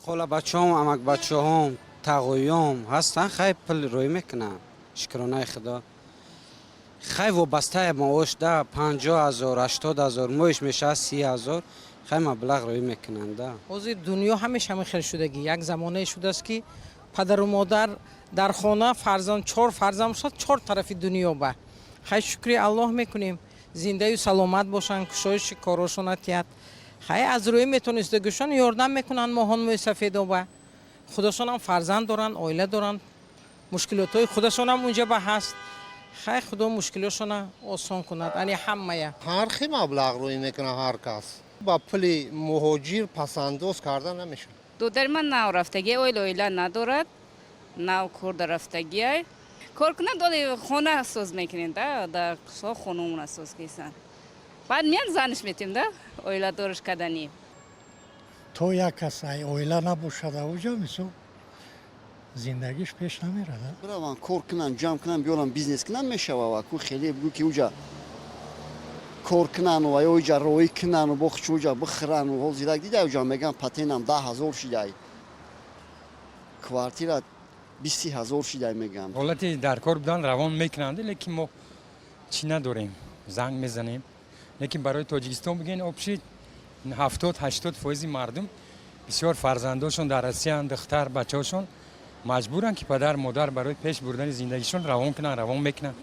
Холабачаҳом, амакбачаҳом, тағоём ҳастанд, хай, пул рӯй мекунанд, шукронаи Худо. Хай, вобастаи маош да, 50 000, 80 000 моҳиш мешавад, 30 000, хай, маблағ рӯй мекунанд да. Ҳозир дунё ҳамеша ҳамин хел шудагӣ. Як замонае шудааст, ки падару модар дар хона, фарзанд, чор фарзанд бошад, чор тарафи дунё ба. Хай, шукри Аллоҳ мекунем, зиндаю саломат бошанд, кушоиши корошон атиҳад. Хай, аз рӯи метонистагишон ёрдам мекунанд моҳон мӯйсафедоба. Худашонам фарзанд доранд, оила доранд, мушкилотҳои худашонам унҷа ба ҳаст. Хай, Худо мушкилотшона осон кунад, ани ҳамая. Ҳар хел маблағ рӯй мекунад ҳар кас. Ба пули муҳоҷир пасандоз карда намешавад. Додари ман нав рафтагӣ, оила надорад, нав кор дарафтагиай. Кор кунад, оли хона соз мекунем да, дар қишлоқ хонамона соз кисан. Баъд меян, заниш метем да, оиладориш каданӣ. То як кас ай оила набошад ауҷа, мисол, зиндагиш пеш намерад. Бираванд, кор кунанд, ҷамъ кунанд, биёранд, бизнес кунанд, мешава. Ва ку хеле бигӯ, ки уҷа кор кунану ва ё уҷа роӣ кунану бохчу уҷа бихӯрану. Ҳозирак дида, уҷа мегӯянд, патентам 10 000 шидай, квартира 20 000 шидай, мегӯянд. Ҳолати дар кор будан равон мекунанд, лекин мо чӣ надорем, занг мезанем. Лекин барои Тоҷикистон бигӯен, общий 70-80 фоизи мардум бисёр фарзандошон дар Россиянд, духтар бачаҳошон маҷбуранд, ки падар модар барои пеш бурдани зиндагишон равон кунанд, равон мекунанд.